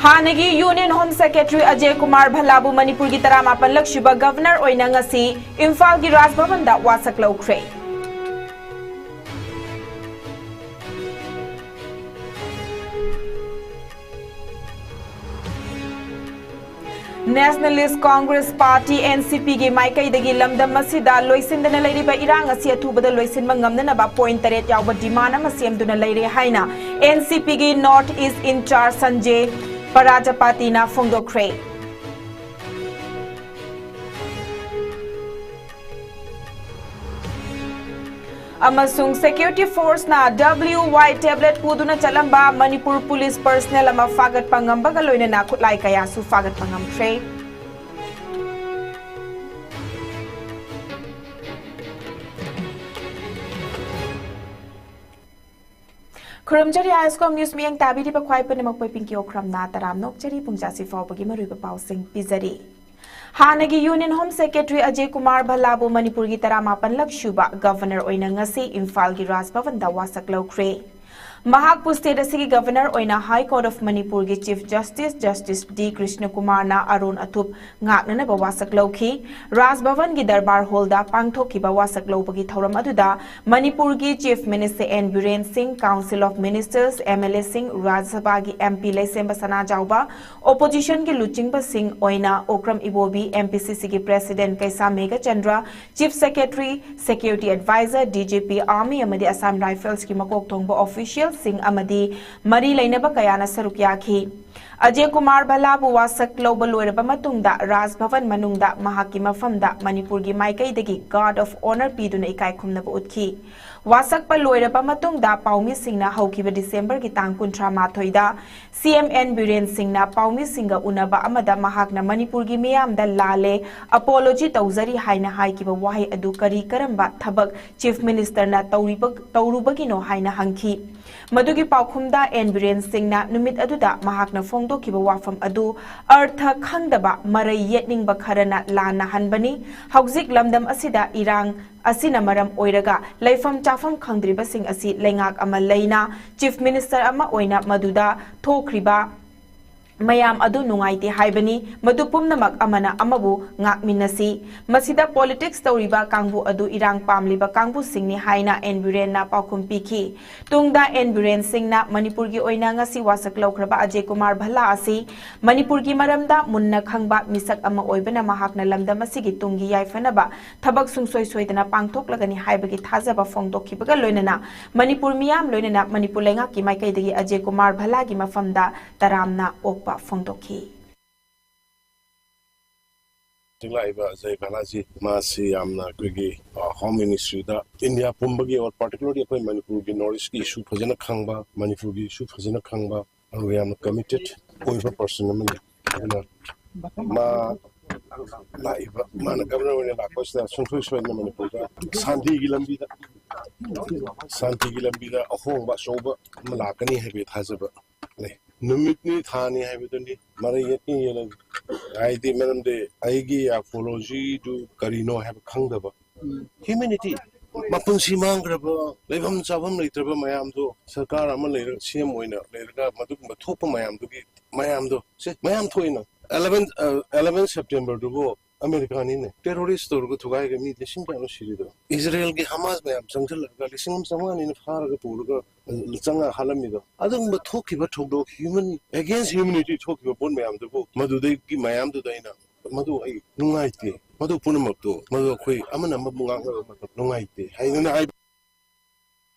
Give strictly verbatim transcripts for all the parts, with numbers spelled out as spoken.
ꯍꯥꯟꯅꯒꯤ Union Home Secretary ꯑꯖꯦ Kumar ꯚꯜꯂꯥꯕꯨ ꯃꯅꯤꯄꯨꯔꯒꯤ ꯇꯔꯥꯃꯥꯄꯟꯂꯛ ꯁꯨꯕ Governor ꯑꯣꯏꯅ ꯉꯁꯤ ꯏꯝꯐꯥꯜꯒꯤ ꯔꯥꯖ ꯚꯕꯟꯗ ꯋꯥꯁꯛ ꯂꯧꯈ꯭ꯔꯦ꯫ Nationalist Congress Party, N C P ꯒꯤ ꯃꯥꯏꯀꯩꯗꯒꯤ ꯂꯝꯗꯝ ꯑꯁꯤꯗ ꯂꯣꯏꯁꯤꯟꯗꯅ ꯂꯩꯔꯤꯕ ꯏꯔꯥꯡ ꯑꯁꯤ ꯑꯊꯨꯕꯗ ꯂꯣꯏꯁꯤꯟꯕ ꯉꯝꯅꯅꯕ point ꯇꯔꯦꯠ ꯌꯥꯎꯕ demand ꯑꯃ ꯁꯦꯝꯗꯨꯅ ꯂꯩꯔꯦ ꯍꯥꯏꯅ N C P ꯒꯤ North East in-charge ꯁꯟꯖꯦ ꯄꯔꯥꯖꯄꯥꯇꯤꯅ ꯐꯣꯡꯗꯣꯛꯈ꯭ꯔꯦ꯫ ꯑꯃꯁꯨꯡ security force ꯅ W Y tablet ꯄꯨꯗꯨꯅ ꯆꯠꯂꯝꯕ ꯃꯅꯤꯄꯨꯔ police personnel ꯑꯃ ꯐꯥꯒꯠꯄ ꯉꯝꯕꯒ ꯂꯣꯏꯅꯅ ꯈꯨꯠꯂꯥꯏ ꯀꯌꯥꯁꯨ ꯐꯥꯒꯠꯄ ꯉꯝꯈ꯭ꯔꯦ꯫ ꯈꯨꯔꯨꯝꯖꯔꯤ, ISCOM News ꯃꯤꯠꯌꯦꯡ ꯇꯥꯕꯤꯔꯤꯕ ꯈ꯭ꯋꯥꯏ ꯄꯨꯝꯅꯃꯛꯄꯨ ꯄꯤꯡꯀꯤ ꯑꯣꯈ꯭ꯔꯝꯅ ꯇꯔꯥꯝꯅ ꯑꯣꯛꯆꯔꯤ꯫ ꯄꯨꯡꯖꯥꯁꯤ ꯐꯥꯎꯕꯒꯤ ꯃꯔꯨꯑꯣꯏꯕ ꯄꯥꯎꯁꯤꯡ ꯄꯤꯖꯔꯤ꯫ ꯍꯥꯟꯅꯒꯤ Union Home Secretary ꯑꯖꯦ ꯀꯨꯃꯥꯔ ꯚꯜꯂꯥꯕꯨ ꯃꯅꯤꯄꯨꯔꯒꯤ ꯇꯔꯥꯃꯥꯄꯟꯂꯛ ꯁꯨꯕ Governor ꯑꯣꯏꯅ ꯉꯁꯤ ꯏꯝꯐꯥꯜꯒꯤ ꯔꯥꯖ ꯚꯕꯟꯗ ꯋꯥꯁꯛ ꯂꯧꯈ꯭ꯔꯦ꯫ ꯃꯍꯥꯛꯄꯨ state ꯑꯁꯤꯒꯤ Governor ꯑꯣꯏꯅ High Court of ꯃꯅꯤꯄꯨꯔꯒꯤ Chief Justice, Justice D Krishna ꯀꯨꯃꯥꯔꯅ ꯑꯔꯣꯟ ꯑꯊꯨꯞ ꯉꯥꯛꯅꯅꯕ ꯋꯥꯁꯛ ꯂꯧꯈꯤ꯫ ꯔꯥꯖ ꯚꯕꯟꯒꯤ ꯗꯔꯕꯥꯔ ꯍꯣꯜꯗ ꯄꯥꯡꯊꯣꯛꯈꯤꯕ ꯋꯥꯁꯛ ꯂꯧꯕꯒꯤ ꯊꯧꯔꯝ ꯑꯗꯨꯗ ꯃꯅꯤꯄꯨꯔꯒꯤ Chief Minister N ꯕꯤꯔꯦꯟ ꯁꯤꯡ, Council of Ministers, MLA ꯁꯤꯡ, ꯔꯥꯖ꯭ꯌ ꯁꯚꯥꯒꯤ MP ꯂꯩꯁꯦꯝꯕ ꯁꯅꯥꯖꯥꯎꯕ, opposition ꯒꯤ ꯂꯨꯆꯤꯡꯕꯁꯤꯡ ꯑꯣꯏꯅ ꯑꯣꯀ꯭ꯔꯝ ꯏꯕꯣꯕꯤ, MPCC ꯒꯤ President ꯀꯩꯁꯥꯝ Meghachandra, Chief Secretary, Security Advisor, DGP, Army ꯑꯃꯗꯤ Assam Rifles ꯀꯤ ꯃꯀꯣꯛ ꯊꯣꯡꯕ official ꯁꯤꯡ ꯑꯃꯗꯤ ꯃꯔꯤ ꯂꯩꯅꯕ ꯀꯌꯥꯅ ꯁꯔꯨꯛ ꯌꯥꯈꯤ꯫ ꯑꯖꯦ ꯀꯨꯃꯥꯔ ꯚꯜꯂꯥꯕꯨ ꯋꯥꯁꯛ ꯂꯧꯕ ꯂꯣꯏꯔꯕ ꯃꯇꯨꯡꯗ ꯔꯥꯖ ꯚꯕꯟ ꯃꯅꯨꯡꯗ ꯃꯍꯥꯛꯀꯤ ꯃꯐꯝꯗ ꯃꯅꯤꯄꯨꯔꯒꯤ ꯃꯥꯏꯀꯩꯗꯒꯤ Guard of Honour ꯄꯤꯗꯨꯅ ꯏꯀꯥꯏ ꯈꯨꯝꯅꯕ ꯎꯠꯈꯤ꯫ ꯋꯥꯁꯛꯄ ꯂꯣꯏꯔꯕ ꯃꯇꯨꯡꯗ ꯄꯥꯎꯃꯤꯁꯤꯡꯅ ꯍꯧꯈꯤꯕ December ꯒꯤ ꯇꯥꯡ ꯀꯨꯟꯊ꯭ꯔꯥ ꯃꯥꯊꯣꯏꯗ CM N ꯕꯤꯔꯦꯟ ꯁꯤꯡꯅ ꯄꯥꯎꯃꯤꯁꯤꯡꯒ ꯎꯅꯕ ꯑꯃꯗ ꯃꯍꯥꯛꯅ ꯃꯅꯤꯄꯨꯔꯒꯤ ꯃꯤꯌꯥꯝꯗ ꯂꯥꯜꯂꯦ, apology ꯇꯧꯖꯔꯤ ꯍꯥꯏꯅ ꯍꯥꯏꯈꯤꯕ ꯋꯥꯍꯩ ꯑꯗꯨ ꯀꯔꯤ ꯀꯔꯝꯕ ꯊꯕꯛ Chief Minister ꯅ ꯇꯧꯔꯤꯕ-, ꯇꯧꯔꯨꯕꯒꯤꯅꯣ ꯍꯥꯏꯅ ꯍꯪꯈꯤ꯫ ꯃꯗꯨꯒꯤ ꯄꯥꯎꯈꯨꯝꯗ N ꯕꯤꯔꯦꯟ ꯁꯤꯡꯅ ꯅꯨꯃꯤꯠ ꯑꯗꯨꯗ ꯃꯍꯥꯛꯅ ꯐꯣꯡꯗꯣꯛꯈꯤꯕ ꯋꯥꯐꯝ ꯑꯗꯨ ꯑꯔꯊ ꯈꯪꯗꯕ ꯃꯔꯩ ꯌꯦꯠꯅꯤꯡꯕ ꯈꯔꯅ ꯂꯥꯟꯅ ꯍꯟꯕꯅꯤ꯫ ꯍꯧꯖꯤꯛ ꯂꯝꯗꯝ ꯑꯁꯤꯗ ꯏꯔꯥꯡ ꯑꯁꯤꯅ ꯃꯔꯝ ꯑꯣꯏꯔꯒ ꯂꯩꯐꯝ ꯆꯥꯐꯝ ꯈꯪꯗ꯭ꯔꯤꯕꯁꯤꯡ ꯑꯁꯤ ꯂꯩꯉꯥꯛ ꯑꯃ ꯂꯩꯅ Chief Minister ꯑꯃ ꯑꯣꯏꯅ ꯃꯗꯨꯗ ꯊꯣꯛꯈ꯭ꯔꯤꯕ ꯃꯌꯥꯝ ꯑꯗꯨ ꯅꯨꯡꯉꯥꯏꯇꯦ ꯍꯥꯏꯕꯅꯤ꯫ ꯃꯗꯨ ꯄꯨꯝꯅꯃꯛ ꯑꯃꯅ ꯑꯃꯕꯨ ꯉꯥꯛꯃꯤꯟꯅꯁꯤ꯫ ꯃꯁꯤꯗ politics ꯇꯧꯔꯤꯕ ꯀꯥꯡꯕꯨ ꯑꯗꯨ ꯏꯔꯥꯡ ꯄꯥꯝꯂꯤꯕ ꯀꯥꯡꯕꯨꯁꯤꯡꯅꯤ ꯍꯥꯏꯅ ꯑꯦꯟ ꯕꯤꯔꯦꯟꯅ ꯄꯥꯎꯈꯨꯝ ꯄꯤꯈꯤ꯫ ꯇꯨꯡꯗ ꯑꯦꯟ ꯕꯤꯔꯦꯟ ꯁꯤꯡꯅ ꯃꯅꯤꯄꯨꯔꯒꯤ ꯑꯣꯏꯅ ꯉꯁꯤ ꯋꯥꯁꯛ ꯂꯧꯈ꯭ꯔꯕ ꯑꯖꯦ ꯀꯨꯃꯥꯔ ꯚꯜꯂꯥ ꯑꯁꯤ ꯃꯅꯤꯄꯨꯔꯒꯤ ꯃꯔꯝꯗ ꯃꯨꯟꯅ ꯈꯪꯕ ꯃꯤꯁꯛ ꯑꯃ ꯑꯣꯏꯕꯅ ꯃꯍꯥꯛꯅ ꯂꯝꯗꯝ ꯑꯁꯤꯒꯤ ꯇꯨꯡꯒꯤ ꯌꯥꯏꯐꯅꯕ ꯊꯕꯛ ꯁꯨꯡꯁꯣꯏ ꯁꯣꯏꯗꯅ ꯄꯥꯡꯊꯣꯛꯂꯒꯅꯤ ꯍꯥꯏꯕꯒꯤ ꯊꯥꯖꯕ ꯐꯣꯡꯗꯣꯛꯈꯤꯕꯒ ꯂꯣꯏꯅꯅ ꯃꯅꯤꯄꯨꯔ ꯃꯤꯌꯥꯝ ꯂꯣꯏꯅꯅ ꯃꯅꯤꯄꯨꯔ ꯂꯩꯉꯥꯛꯀꯤ ꯃꯥꯏꯀꯩꯗꯒꯤ ꯑꯖꯦ ꯀꯨꯃꯥꯔ ꯚꯜꯂꯥꯒꯤ ꯃꯐꯝꯗ ꯇꯔꯥꯝꯅ ꯑꯣꯛꯄ ꯐꯣꯡꯗꯣꯛꯈꯤ꯫ ꯍꯧꯖꯤꯛ ꯂꯥꯛꯏꯕ ꯑꯖꯌ ꯚꯜꯂꯥꯁꯤ, ꯃꯥꯁꯤ ꯌꯥꯝꯅ ꯑꯩꯈꯣꯏꯒꯤ, ꯑ, Home Ministry ꯗ India ꯄꯨꯝꯕꯒꯤ, or particularly ꯑꯩꯈꯣꯏ ꯃꯅꯤꯄꯨꯔꯒꯤ North East ꯀꯤ issue ꯐꯖꯅ ꯈꯪꯕ, ꯃꯅꯤꯄꯨꯔꯒꯤ issue ꯐꯖꯅ ꯈꯪꯕ, ꯑꯗꯨꯒ ꯌꯥꯝꯅ committed ꯑꯣꯏꯕ person ꯑꯃꯅꯤ꯫ ꯑꯗꯨꯅ ꯃꯥ ꯂꯥꯛꯏꯕ, ꯃꯥꯅ governor ꯑꯣꯏꯅ ꯂꯥꯛꯄꯁꯤꯗ ꯁꯨꯡꯁꯣꯏ ꯁꯣꯏꯗꯅ ꯃꯅꯤꯄꯨꯔꯗ ꯁꯥꯟꯇꯤꯒꯤ ꯂꯝꯕꯤꯗ, ꯁꯥꯟꯇꯤꯒꯤ ꯂꯝꯕꯤꯗ ꯑꯍꯣꯡꯕ ꯑꯆꯧꯕ ꯑꯃ ꯂꯥꯛꯀꯅꯤ ꯍꯥꯏꯕꯒꯤ ꯊꯥꯖꯕ ꯂꯩ꯫ ꯅꯨꯃꯤꯠꯅꯤ ꯊꯥꯅꯤ ꯍꯥꯏꯕꯗꯨꯅꯤ, ꯃꯔꯩ ꯌꯦꯠꯅꯤ ꯌꯦꯠꯂꯒ꯫ ꯍꯥꯏꯗꯤ, ꯃꯔꯝꯗꯤ ꯑꯩꯒꯤ apology ꯗꯨ ꯀꯔꯤꯅꯣ ꯍꯥꯏꯕ ꯈꯪꯗꯕ꯫ Humanity, ꯃꯄꯨꯟꯁꯤ ꯃꯥꯡꯈ꯭ꯔꯕ, ꯂꯩꯐꯝ ꯆꯥꯐꯝ ꯂꯩꯇ꯭ꯔꯕ ꯃꯌꯥꯝꯗꯣ ꯁꯔꯀꯥꯔ ꯑꯃ ꯂꯩꯔꯒ, C M ꯑꯣꯏꯅ ꯂꯩꯔꯒ, ꯃꯗꯨꯒꯨꯝꯕ ꯊꯣꯛꯄ ꯃꯌꯥꯝꯗꯨꯒꯤ, ꯃꯌꯥꯝꯗꯣ, ꯁꯦ, ꯃꯌꯥꯝ ꯊꯣꯛꯏꯅ꯫ Eleven, ꯑ, eleven September ꯗꯨꯕꯨ ꯑꯃꯦꯔꯤꯀꯥꯅꯤꯅꯦ꯫ Terrorist ꯇꯧꯔꯒ ꯊꯨꯒꯥꯏꯔꯒ ꯃꯤ ꯂꯤꯁꯤꯡ ꯀꯌꯥꯅꯣ ꯁꯤꯔꯤꯗꯣ? ꯏꯖꯔꯦꯜꯒꯤ ꯍꯃꯥꯁ ꯃꯌꯥꯝ ꯆꯪꯁꯤꯜꯂꯒ ꯂꯤꯁꯤꯡ ꯑꯃ ꯆꯥꯝꯃꯉꯥꯅꯤꯅ ꯐꯥꯔꯒ ꯄꯨꯔꯒ ꯆꯪꯉ ꯍꯥꯠꯂꯝꯃꯤꯗꯣ? ꯑꯗꯨꯒꯨꯝꯕ ꯊꯣꯛꯈꯤꯕ ꯊꯧꯗꯣꯛ, human, against humanity ꯊꯣꯛꯈꯤꯕ ꯄꯣꯠ ꯃꯌꯥꯝꯗꯨꯕꯨ, ꯃꯗꯨꯗꯒꯤ ꯃꯌꯥꯝꯗꯨꯗ ꯑꯩꯅ, "ꯃꯗꯨ ꯑꯩ ꯅꯨꯡꯉꯥꯏꯇꯦ, ꯃꯗꯨ ꯄꯨꯝꯅꯃꯛꯇꯨ, ꯃꯗꯨ ꯑꯩꯈꯣꯏ ꯑꯃꯅ ꯑꯃꯕꯨ ꯉꯥꯡꯅꯕ ꯃꯇꯝ ꯅꯨꯡꯉꯥꯏꯇꯦ" ꯍꯥꯏꯗꯨꯅ ꯍꯥꯏ꯫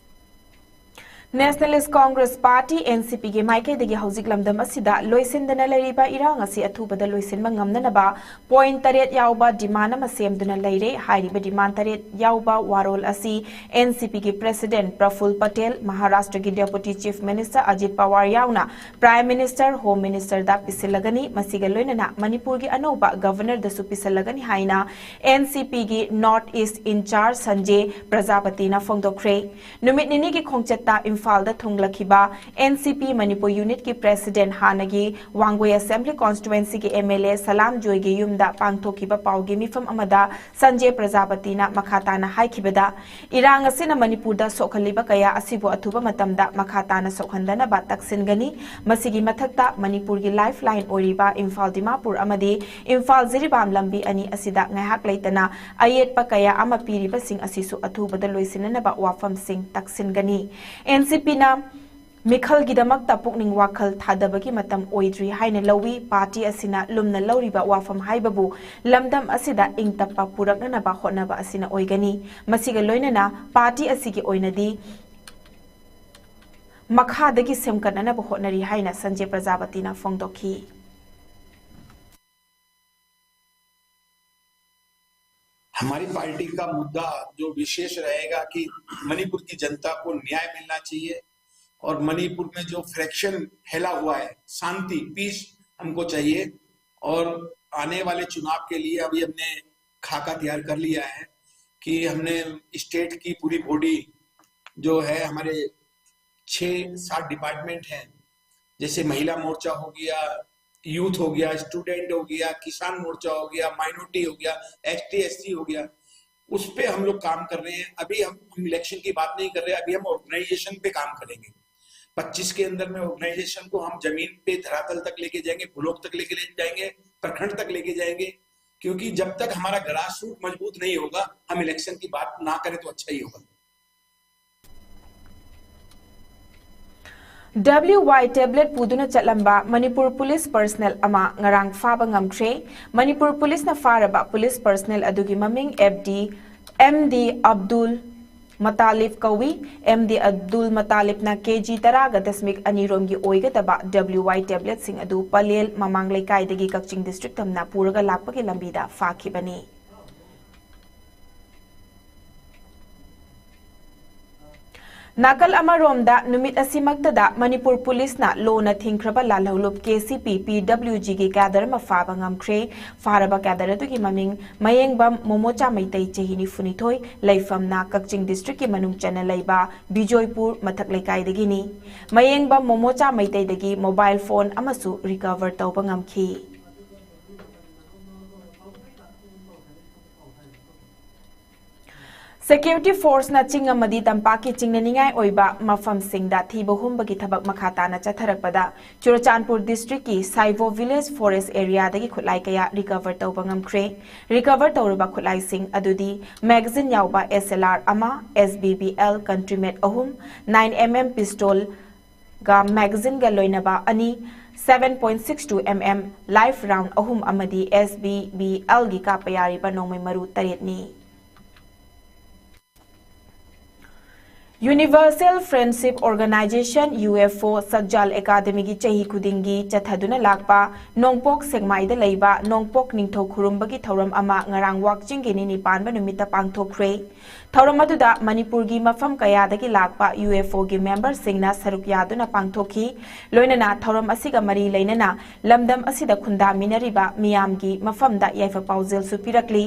Nationalist Congress Party, N C P ꯒꯤ ꯃꯥꯏꯀꯩꯗꯒꯤ ꯍꯧꯖꯤꯛ ꯂꯝꯗꯝ ꯑꯁꯤꯗ ꯂꯣꯏꯁꯤꯟꯗꯅ ꯂꯩꯔꯤꯕ ꯏꯔꯥꯡ ꯑꯁꯤ ꯑꯊꯨꯕꯗ ꯂꯣꯏꯁꯤꯟꯕ ꯉꯝꯅꯅꯕ point ꯇꯔꯦꯠ ꯌꯥꯎꯕ demand ꯑꯃ ꯁꯦꯝꯗꯨꯅ ꯂꯩꯔꯦ꯫ ꯍꯥꯏꯔꯤꯕ demand ꯇꯔꯦꯠ ꯌꯥꯎꯕ ꯋꯥꯔꯣꯜ ꯑꯁꯤ N C P ꯒꯤ President ꯄ꯭ꯔꯐꯨꯜ ꯄꯇꯦꯜ, ꯃꯍꯥꯔꯥꯁꯇ꯭ꯔꯒꯤ Deputy Chief Minister Ajit power ꯌꯥꯎꯅ Prime Minister, Home Minister ꯗ ꯄꯤꯁꯤꯜꯂꯒꯅꯤ꯫ ꯃꯁꯤꯒ ꯂꯣꯏꯅꯅ ꯃꯅꯤꯄꯨꯔꯒꯤ ꯑꯅꯧꯕ Governor ꯗꯁꯨ ꯄꯤꯁꯤꯜꯂꯒꯅꯤ ꯍꯥꯏꯅ N C P ꯒꯤ North East in-charge ꯁꯟꯖꯦ ꯄ꯭ꯔꯖꯥꯄꯇꯤꯅ ꯐꯣꯡꯗꯣꯛꯈ꯭ꯔꯦ꯫ ꯅꯨꯃꯤꯠ ꯅꯤꯅꯤꯒꯤ ꯈꯣꯡꯆꯠꯇ ꯏꯝꯐꯥꯜꯗ ꯊꯨꯡꯂꯈꯤꯕ N C P ꯃꯅꯤꯄꯨꯔ ꯌꯨꯅꯤꯠꯀꯤ ꯄ꯭ꯔꯦꯁꯤꯗꯦꯟꯠ ꯍꯥꯟꯅꯒꯤ ꯋꯥꯡꯒꯣꯏ ꯑꯁꯦꯝꯕ꯭ꯂꯤ ꯀꯣꯟꯁꯇꯤꯇ꯭ꯋꯦꯟꯁꯤꯒꯤ M L A ꯁꯂꯥꯝ ꯖꯣꯏꯒꯤ ꯌꯨꯝꯗ ꯄꯥꯡꯊꯣꯛꯈꯤꯕ ꯄꯥꯎꯒꯤ ꯃꯤꯐꯝ ꯑꯃꯗ ꯁꯟꯖꯦ ꯄ꯭ꯔꯖꯥꯄꯇꯤꯅ ꯃꯈꯥ ꯇꯥꯅ ꯍꯥꯏꯈꯤꯕꯗ, ꯏꯔꯥꯡ ꯑꯁꯤꯅ ꯃꯅꯤꯄꯨꯔꯗ ꯁꯣꯛꯍꯜꯂꯤꯕ ꯀꯌꯥ ꯑꯁꯤꯕꯨ ꯑꯊꯨꯕ ꯃꯇꯝꯗ ꯃꯈꯥ ꯇꯥꯅ ꯁꯣꯛꯍꯟꯗꯅꯕ ꯇꯛꯁꯤꯟꯒꯅꯤ꯫ ꯃꯁꯤꯒꯤ ꯃꯊꯛꯇ ꯃꯅꯤꯄꯨꯔꯒꯤ ꯂꯥꯏꯐꯂꯥꯏꯟ ꯑꯣꯏꯔꯤꯕ ꯏꯝꯐꯥꯜ ꯗꯤꯃꯥꯄꯨꯔ ꯑꯃꯗꯤ ꯏꯝꯐꯥꯜ ꯖꯤꯔꯤꯕꯥꯝ ꯂꯝꯕꯤ ꯑꯅꯤ ꯑꯁꯤꯗ ꯉꯥꯏꯍꯥꯛ ꯂꯩꯇꯅ ꯑꯌꯦꯠꯄ ꯀꯌꯥ ꯑꯃ ꯄꯤꯔꯤꯕꯁꯤꯡ ꯑꯁꯤꯁꯨ ꯑꯊꯨꯕꯗ ꯂꯣꯏꯁꯤꯟꯅꯅꯕ ꯋꯥꯐꯝꯁꯤꯡ ꯇꯛꯁꯤꯟꯒꯅꯤ꯫ N C P ꯅ ꯃꯤꯈꯜꯒꯤꯗꯃꯛꯇ ꯄꯨꯛꯅꯤꯡ ꯋꯥꯈꯜ ꯊꯥꯗꯕꯒꯤ ꯃꯇꯝ ꯑꯣꯏꯗ꯭ꯔꯤ ꯍꯥꯏꯅ ꯂꯧꯏ꯫ ꯄꯥꯔꯇꯤ ꯑꯁꯤꯅ ꯂꯨꯝꯅ ꯂꯧꯔꯤꯕ ꯋꯥꯐꯝ ꯍꯥꯏꯕꯕꯨ ꯂꯝꯗꯝ ꯑꯁꯤꯗ ꯏꯪ ꯇꯞꯄ ꯄꯨꯔꯛꯅꯅꯕ ꯍꯣꯠꯅꯕ ꯑꯁꯤꯅ ꯑꯣꯏꯒꯅꯤ꯫ ꯃꯁꯤꯒ ꯂꯣꯏꯅꯅ ꯄꯥꯔꯇꯤ ꯑꯁꯤꯒꯤ ꯑꯣꯏꯅꯗꯤ ꯃꯈꯥꯗꯒꯤ ꯁꯦꯝꯒꯠꯅꯅꯕ ꯍꯣꯠꯅꯔꯤ ꯍꯥꯏꯅ ꯁꯟꯖꯦ ꯄ꯭ꯔꯖꯥꯄꯇꯤꯅ ꯐꯣꯡꯗꯣꯛꯈꯤ꯫ हमारी पार्टी का मुद्दा जो विशेष रहेगा कि मणिपुर की जनता को न्याय मिलना चाहिए और मणिपुर में जो फ्रैक्शन फैला हुआ है, शांति, पीस हमको चाहिए। और आने वाले चुनाव के लिए अभी हमने खाका तैयार कर लिया है कि हमने स्टेट की पूरी बॉडी जो है, हमारे छः सात डिपार्टमेंट हैं, जैसे महिला मोर्चा हो गया, यूथ हो गया, स्टूडेंट हो गया, किसान मोर्चा हो गया, माइनॉरिटी हो गया, एसटी एससी हो गया, उस पे हम लोग काम कर रहे हैं। अभी हम हम इलेक्शन की बात नहीं कर रहे, अभी हम ऑर्गेनाइजेशन पे काम करेंगे। पच्चीस के अंदर में ऑर्गेनाइजेशन को हम जमीन पे धरातल तक लेके जाएंगे, ब्लॉक तक लेके ले जाएंगे, प्रखंड तक लेके जाएंगे, क्योंकि जब तक हमारा ग्रास रूट मजबूत नहीं होगा, हम इलेक्शन की बात ना करें तो अच्छा ही होगा। W Y tablet ꯄꯨꯗꯨꯅ ꯆꯠꯂꯝꯕ ꯃꯅꯤꯄꯨꯔ ꯄꯨꯂꯤꯁ ꯄꯔꯁꯅꯦꯜ ꯑꯃ ꯉꯔꯥꯡ ꯐꯥꯕ ꯉꯝꯈ꯭ꯔꯦ꯫ ꯃꯅꯤꯄꯨꯔ ꯄꯨꯂꯤꯁꯅ ꯐꯥꯔꯕ ꯄꯨꯂꯤꯁ ꯄꯔꯁꯅꯦꯜ ꯑꯗꯨꯒꯤ ꯃꯃꯤꯡ F D M D Abdul ꯃꯇꯥꯂꯤꯕ ꯀꯧꯏ꯫ ꯑꯦꯝ ꯗꯤ ꯑꯕꯗꯨꯜ ꯃꯇꯥꯂꯤꯕꯅ ꯀꯦ ꯖꯤ ꯇꯔꯥꯒ ꯗꯁꯃꯤꯛ ꯑꯅꯤ ꯔꯣꯝꯒꯤ ꯑꯣꯏꯒꯗꯕ W Y tablet ꯁꯤꯡ ꯑꯗꯨ ꯄꯂꯦꯜ ꯃꯃꯥꯡ ꯂꯩꯀꯥꯏꯗꯒꯤ ꯀꯛꯆꯤꯡ ꯗꯤꯁꯇ꯭ꯔꯤꯛ ꯇꯝꯅ ꯄꯨꯔꯒ ꯂꯥꯛꯄꯒꯤ ꯂꯝꯕꯤꯗ ꯐꯥꯈꯤꯕꯅꯤ꯫ ꯅꯥꯀꯜ ꯑꯃꯔꯣꯝꯗ, ꯅꯨꯃꯤꯠ ꯑꯁꯤꯃꯛꯇꯗ ꯃꯅꯤꯄꯨꯔ ꯄꯨꯂꯤꯁꯅ ꯂꯣꯅ ꯊꯤꯡꯈ꯭ꯔꯕ ꯂꯥꯜꯍꯧꯂꯨꯞ ꯀꯦ ꯁꯤ ꯄꯤ ꯄꯤ ꯗꯕ꯭ꯂꯤꯎ ꯖꯤꯒꯤ ꯀꯦꯗꯔ ꯑꯃ ꯐꯥꯕ ꯉꯝꯈ꯭ꯔꯦ꯫ ꯐꯥꯔꯕ ꯀꯦꯗꯔ ꯑꯗꯨꯒꯤ ꯃꯃꯤꯡ ꯃꯌꯦꯡꯕꯝ ꯃꯣꯃꯣꯆꯥ ꯃꯩꯇꯩ, ꯆꯍꯤ ꯅꯤꯐꯨꯅꯤꯊꯣꯏ, ꯂꯩꯐꯝꯅ ꯀꯛꯆꯤꯡ ꯗꯤꯁꯇ꯭ꯔꯤꯛꯀꯤ ꯃꯅꯨꯡ ꯆꯟꯅ ꯂꯩꯕ ꯕꯤꯖꯣꯏꯄꯨꯔ ꯃꯊꯛ ꯂꯩꯀꯥꯏꯗꯒꯤꯅꯤ꯫ ꯃꯌꯦꯡꯕꯝ ꯃꯣꯃꯣꯆꯥ ꯃꯩꯇꯩꯗꯒꯤ ꯃꯣꯕꯥꯏꯜ ꯐꯣꯟ ꯑꯃꯁꯨ ꯔꯤꯀꯚꯔ ꯇꯧꯕ ꯉꯝꯈꯤ꯫ ꯁꯦꯀ꯭ꯌꯨꯔꯤꯇꯤ ꯐꯣꯔꯁꯅ ꯆꯤꯡ ꯑꯃꯗꯤ ꯇꯝꯄꯥꯛꯀꯤ ꯆꯤꯡꯅꯅꯤꯡꯉꯥꯏ ꯑꯣꯏꯕ ꯃꯐꯝꯁꯤꯡꯗ ꯊꯤꯕ ꯍꯨꯝꯕꯒꯤ ꯊꯕꯛ ꯃꯈꯥ ꯇꯥꯅ ꯆꯠꯊꯔꯛꯄꯗ, ꯆꯨꯔꯆꯥꯟꯄꯨꯔ ꯗꯤꯁꯇ꯭ꯔꯤꯛꯀꯤ ꯁꯥꯏꯕꯣ ꯚꯤꯂꯦꯖ ꯐꯣꯔꯦꯁ ꯑꯦꯔꯤꯌꯥꯗꯒꯤ ꯈꯨꯠꯂꯥꯏ ꯀꯌꯥ ꯔꯤꯀꯚꯔ ꯇꯧꯕ ꯉꯝꯈ꯭ꯔꯦ꯫ ꯔꯤꯀꯚꯔ ꯇꯧꯔꯕ ꯈꯨꯠꯂꯥꯏꯁꯤꯡ ꯑꯗꯨꯗꯤ ꯃꯦꯒꯥꯖꯤꯟ ꯌꯥꯎꯕ ꯑꯦꯁ ꯑꯦꯜ ꯑꯥꯔ ꯑꯃ, ꯑꯦꯁ ꯕꯤ ꯕꯤ ꯑꯦꯜ ꯀꯟꯇ꯭ꯔꯤꯃꯦꯠ ꯑꯍꯨꯝ, ꯅꯥꯏꯟ ꯑꯦꯝ ꯑꯦꯝ ꯄꯤꯁꯇꯣꯜꯒ ꯃꯦꯒꯥꯖꯤꯟꯒ ꯂꯣꯏꯅꯕ ꯑꯅꯤ, seven point six two M M life round ꯑꯍꯨꯝ ꯑꯃꯗꯤ ꯑꯦꯁ ꯕꯤ ꯕꯤ ꯑꯦꯜꯒꯤ ꯀꯥꯞꯄ ꯌꯥꯔꯤꯕ ꯅꯣꯡꯃꯩ ꯃꯔꯨ ꯇꯔꯦꯠꯅꯤ꯫ Universal friendship organisation, U F O, ꯁꯛꯖꯥꯜ ꯑꯦꯀꯥꯗꯃꯤꯒꯤ ꯆꯍꯤ ꯈꯨꯗꯤꯡꯒꯤ ꯆꯠꯊꯗꯨꯅ ꯂꯥꯛꯄ ꯅꯣꯡꯄꯣꯛ ꯁꯦꯛꯃꯥꯏꯗ ꯂꯩꯕ ꯅꯣꯡꯄꯣꯛ ꯅꯤꯡꯊꯧ ꯈꯨꯔꯨꯝꯕꯒꯤ ꯊꯧꯔꯝ ꯑꯃ ꯉꯔꯥꯡ ꯋꯥꯛꯆꯤꯡꯒꯤ ꯅꯤꯅꯤ ꯄꯥꯟꯕ ꯅꯨꯃꯤꯠꯇ ꯄꯥꯡꯊꯣꯛꯈ꯭ꯔꯦ꯫ ꯊꯧꯔꯝ ꯑꯗꯨꯗ ꯃꯅꯤꯄꯨꯔꯒꯤ ꯃꯐꯝ ꯀꯌꯥꯗꯒꯤ ꯂꯥꯛꯄ ꯌꯨ ꯑꯦꯐ ꯑꯣꯒꯤ ꯃꯦꯝꯕꯔꯁꯤꯡꯅ ꯁꯔꯨꯛ ꯌꯥꯗꯨꯅ ꯄꯥꯡꯊꯣꯛꯈꯤ꯫ ꯂꯣꯏꯅꯅ ꯊꯧꯔꯝ ꯑꯁꯤꯒ ꯃꯔꯤ ꯂꯩꯅꯅ ꯂꯝꯗꯝ ꯑꯁꯤꯗ ꯈꯨꯟꯗꯥꯃꯤꯟꯅꯔꯤꯕ ꯃꯤꯌꯥꯝꯒꯤ ꯃꯐꯝꯗ ꯌꯥꯏꯐ ꯄꯥꯎꯖꯦꯜꯁꯨ ꯄꯤꯔꯛꯂꯤ꯫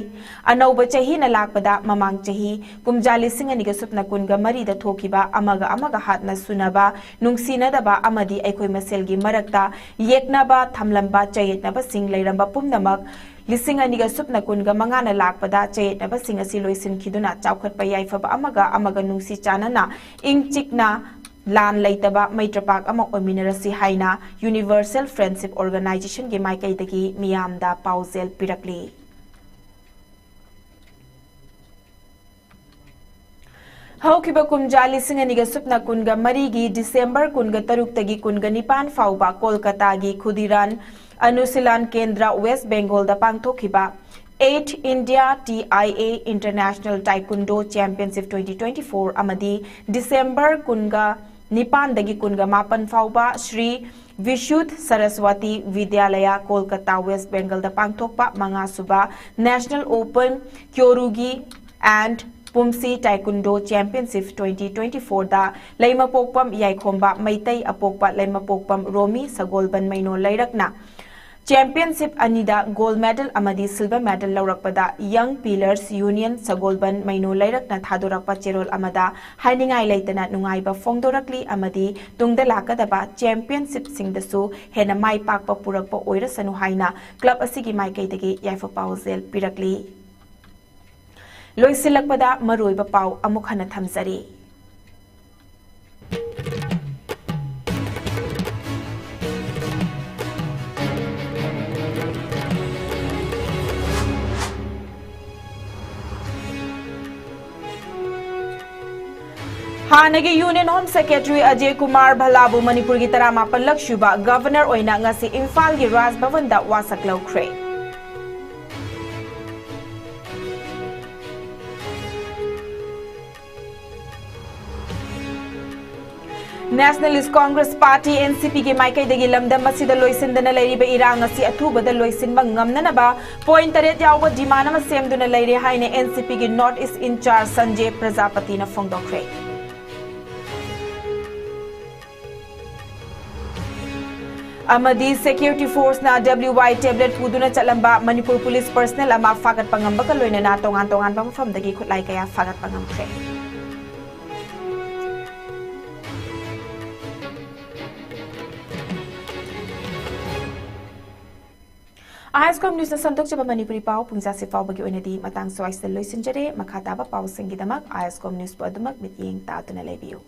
ꯑꯅꯧꯕ ꯆꯍꯤꯅ ꯂꯥꯛꯄꯗ ꯃꯃꯥꯡ ꯆꯍꯤ ꯀꯨꯝꯖꯥ ꯂꯤꯁꯤꯡ ꯑꯅꯤꯒ ꯁꯨꯞꯅ ꯀꯨꯟꯒ ꯃꯔꯤꯗ ꯊꯣꯛꯈꯤꯕ ꯑꯃꯒ ꯑꯃꯒ ꯍꯥꯠꯅ ꯁꯨꯅꯕ, ꯅꯨꯡꯁꯤꯅꯗꯕ ꯑꯃꯗꯤ ꯑꯩꯈꯣꯏ ꯃꯁꯦꯜꯒꯤ ꯃꯔꯛꯇ ꯌꯦꯛꯅꯕ ꯊꯝꯂꯝꯕ ꯆꯌꯦꯠꯅꯕꯁꯤꯡ ꯂꯩꯔꯝꯕ ꯄꯨꯝꯅꯃꯛ ꯂꯤꯁꯤꯡ ꯑꯅꯤꯒ ꯁꯨꯞꯅ ꯀꯨꯟꯒ ꯃꯉꯥꯅ ꯂꯥꯛꯄꯗ ꯆꯌꯦꯠꯅꯕꯁꯤꯡ ꯑꯁꯤ ꯂꯣꯏꯁꯤꯟꯈꯤꯗꯨꯅ ꯆꯥꯎꯈꯠꯄ ꯌꯥꯏꯐꯕ ꯑꯃꯒ ꯑꯃꯒ ꯅꯨꯡꯁꯤ ꯆꯥꯟꯅꯅ ꯏꯪ ꯆꯤꯛꯅ ꯂꯥꯟ ꯂꯩꯇꯕ ꯃꯩꯇ꯭ꯔꯄꯥꯛ ꯑꯃ ꯑꯣꯏꯃꯤꯟꯅꯔꯁꯤ ꯍꯥꯏꯅ ꯌꯨꯅꯤꯚꯔꯁꯦꯜ ꯐ꯭ꯔꯦꯟꯗꯁꯤꯞ ꯑꯣꯔꯒꯅꯥꯏꯖꯦꯁꯟꯒꯤ ꯃꯥꯏꯀꯩꯗꯒꯤ ꯃꯤꯌꯥꯝꯗ ꯄꯥꯎꯖꯦꯜ ꯄꯤꯔꯛꯂꯤ꯫ ꯍꯧꯈꯤꯕ ꯀꯨꯝꯖꯥ ꯂꯤꯁꯤꯡ ꯑꯅꯤꯒ ꯁꯨꯞꯅ ꯀꯨꯟꯒ ꯃꯔꯤꯒꯤ ꯗꯤꯁꯦꯝꯕꯔ ꯀꯨꯟꯒ ꯇꯔꯨꯛꯇꯒꯤ ꯀꯨꯟꯒ ꯅꯤꯄꯥꯟ ꯐꯥꯎꯕ ꯀꯣꯜꯀꯇꯥꯒꯤ ꯈꯨꯗꯤꯔꯥꯟ ꯑꯅꯨꯁꯤꯂꯥꯟ ꯀꯦꯟꯗ꯭ꯔ, ꯋꯦꯁ ꯕꯦꯡꯒꯣꯜꯗ ꯄꯥꯡꯊꯣꯛꯈꯤꯕ eighth India T I A international taekwondo championship twenty twenty four ꯑꯃꯗꯤ ꯗꯤꯁꯦꯝꯕꯔ ꯀꯨꯟꯒ ꯅꯤꯄꯥꯟꯗꯒꯤ ꯀꯨꯟꯒ ꯃꯥꯄꯟ ꯐꯥꯎꯕ ꯁ꯭ꯔꯤ ꯚꯤꯁꯨꯗ ꯁꯔꯁꯋꯇꯤ ꯚꯤꯗ꯭ꯌꯥꯂꯌꯥ, ꯀꯣꯜꯀꯇꯥ, ꯋꯦꯁ ꯕꯦꯡꯒꯜꯗ ꯄꯥꯡꯊꯣꯛꯄ ꯃꯉꯥꯁꯨꯕ ꯅꯦꯁꯅꯦꯜ ꯑꯣꯄꯟ ꯀ꯭ꯌꯣꯔꯨꯒꯤ ꯑꯦꯟ ꯄꯨꯝꯁꯤ ꯇꯥꯏꯀꯨꯟꯗꯣ ꯆꯦꯝꯄꯤꯌꯟꯁꯤꯞ ꯇ꯭ꯋꯦꯟꯇꯤ ꯇ꯭ꯋꯦꯟꯇꯤ ꯐꯣꯔꯗ ꯂꯩꯃꯄꯣꯛꯄꯝ ꯌꯥꯏꯈꯣꯝꯕ ꯃꯩꯇꯩ, ꯑꯄꯣꯛꯄ ꯂꯩꯃꯄꯣꯛꯄꯝ ꯔꯣꯃꯤ ꯁꯒꯣꯜꯕꯟ ꯃꯩꯅꯣ ꯂꯩꯔꯛꯅ ꯆꯦꯝꯄꯤꯌꯟꯁꯤꯞ ꯑꯅꯤꯗ ꯒꯣꯜꯗ ꯃꯦꯗꯜ ꯑꯃꯗꯤ ꯁꯤꯜꯚꯔ ꯃꯦꯗꯜ ꯂꯧꯔꯛꯄꯗ ꯌꯪ ꯄꯤꯂꯔꯁ ꯌꯨꯅꯤꯌꯟ ꯁꯒꯣꯜꯕꯟ ꯃꯩꯅꯣ ꯂꯩꯔꯛꯅ ꯊꯥꯗꯣꯔꯛꯄ ꯆꯦꯔꯣꯜ ꯑꯃꯗ ꯍꯥꯏꯅꯤꯡꯉꯥꯏ ꯂꯩꯇꯅ ꯅꯨꯡꯉꯥꯏꯕ ꯐꯣꯡꯗꯣꯔꯛꯂꯤ ꯑꯃꯗꯤ ꯇꯨꯡꯗ ꯂꯥꯛꯀꯗꯕ ꯆꯦꯝꯄꯤꯌꯟꯁꯤꯞꯁꯤꯡꯗꯁꯨ ꯍꯦꯟꯅ ꯃꯥꯏ ꯄꯥꯛꯄ ꯄꯨꯔꯛꯄ ꯑꯣꯏꯔꯁꯅꯨ ꯍꯥꯏꯅ ꯀ꯭ꯂꯕ ꯑꯁꯤꯒꯤ ꯃꯥꯏꯀꯩꯗꯒꯤ ꯌꯥꯏꯐ ꯄꯥꯎꯖꯦꯜ ꯄꯤꯔꯛꯂꯤ꯫ ꯂꯣꯏꯁꯤꯜꯂꯛꯄꯗ ꯃꯔꯨꯑꯣꯏꯕ ꯄꯥꯎ ꯑꯃꯨꯛ ꯍꯟꯅ ꯊꯝꯖꯔꯤ꯫ ꯍꯥꯟꯅꯒꯤ ꯌꯨꯅꯤꯌꯟ ꯍꯣꯝ ꯁꯦꯀ꯭ꯔꯦꯇꯔꯤ ꯑꯖꯦ ꯀꯨꯃꯥꯔ ꯚꯜꯂꯥꯕꯨ ꯃꯅꯤꯄꯨꯔꯒꯤ ꯇꯔꯥꯃꯥꯄꯜꯂꯛ ꯁꯨꯕ ꯒꯚꯔꯅꯔ ꯑꯣꯏꯅ ꯉꯁꯤ ꯏꯝꯐꯥꯜꯒꯤ ꯔꯥꯖ ꯚꯕꯟꯗ ꯋꯥꯁꯛ ꯂꯧꯈ꯭ꯔꯦ꯫ ꯅꯦꯁꯅꯦꯂꯤꯁ ꯀꯣꯡꯒ꯭ꯔꯦꯁ ꯄꯥꯔꯇꯤ, NCPꯒꯤ ꯃꯥꯏꯀꯩꯗꯒꯤ ꯂꯝꯗꯝ ꯑꯁꯤꯗ ꯂꯣꯏꯁꯤꯟꯗꯅ ꯂꯩꯔꯤꯕ ꯏꯔꯥꯡ ꯑꯁꯤ ꯑꯊꯨꯕꯗ ꯂꯣꯏꯁꯤꯟꯕ ꯉꯝꯅꯅꯕ ꯄꯣꯏꯟꯠ ꯇꯔꯦꯠ ꯌꯥꯎꯕ ꯗꯤꯃꯥꯟ ꯑꯃ ꯁꯦꯝꯗꯨꯅ ꯂꯩꯔꯦ ꯍꯥꯏꯅ NCPꯒꯤ ꯅꯣꯔꯠ ꯏꯁ ꯏꯟꯆꯥꯔꯖ ꯁꯟꯖꯦ ꯄ꯭ꯔꯖꯥꯄꯇꯤꯅ ꯐꯣꯡꯗꯣꯛꯈ꯭ꯔꯦ꯫ ꯑꯃꯗꯤ ꯁꯦꯀ꯭ꯌꯨꯔꯤꯇꯤ ꯐꯣꯔꯁꯅ WY ꯇꯦꯕ꯭ꯂꯦꯠ ꯄꯨꯗꯨꯅ ꯆꯠꯂꯝꯕ ꯃꯅꯤꯄꯨꯔ ꯄꯨꯂꯤꯁ ꯄꯔꯁꯅꯦꯜ ꯑꯃ ꯐꯥꯒꯠꯄ ꯉꯝꯕꯒ ꯂꯣꯏꯅꯅ ꯇꯣꯉꯥꯟ ꯇꯣꯉꯥꯟꯕ ꯃꯐꯝꯗꯒꯤ ꯈꯨꯠꯂꯥꯏ ꯀꯌꯥ ꯐꯥꯒꯠꯄ ꯉꯝꯈ꯭ꯔꯦ꯫ ISCOM ꯅ꯭ꯌꯨꯁꯅ ꯁꯟꯗꯣꯛꯆꯕ ꯃꯅꯤꯄꯨꯔꯤ ꯄꯥꯎ ꯄꯨꯡꯖꯥꯁꯤ ꯐꯥꯎꯕꯒꯤ ꯑꯣꯏꯅꯗꯤ ꯃꯇꯥꯡ ꯁ꯭ꯋꯥꯏꯁꯤꯗ ꯂꯣꯏꯁꯤꯟꯖꯔꯦ꯫ ꯃꯈꯥ ꯇꯥꯕ ꯄꯥꯎꯁꯤꯡꯒꯤꯗꯃꯛ ISCOM ꯅ꯭ꯌꯨꯁꯄꯨ ꯑꯗꯨꯃꯛ ꯃꯤꯠꯌꯦꯡ ꯇꯥꯗꯨꯅ ꯂꯩꯕꯤꯌꯨ꯫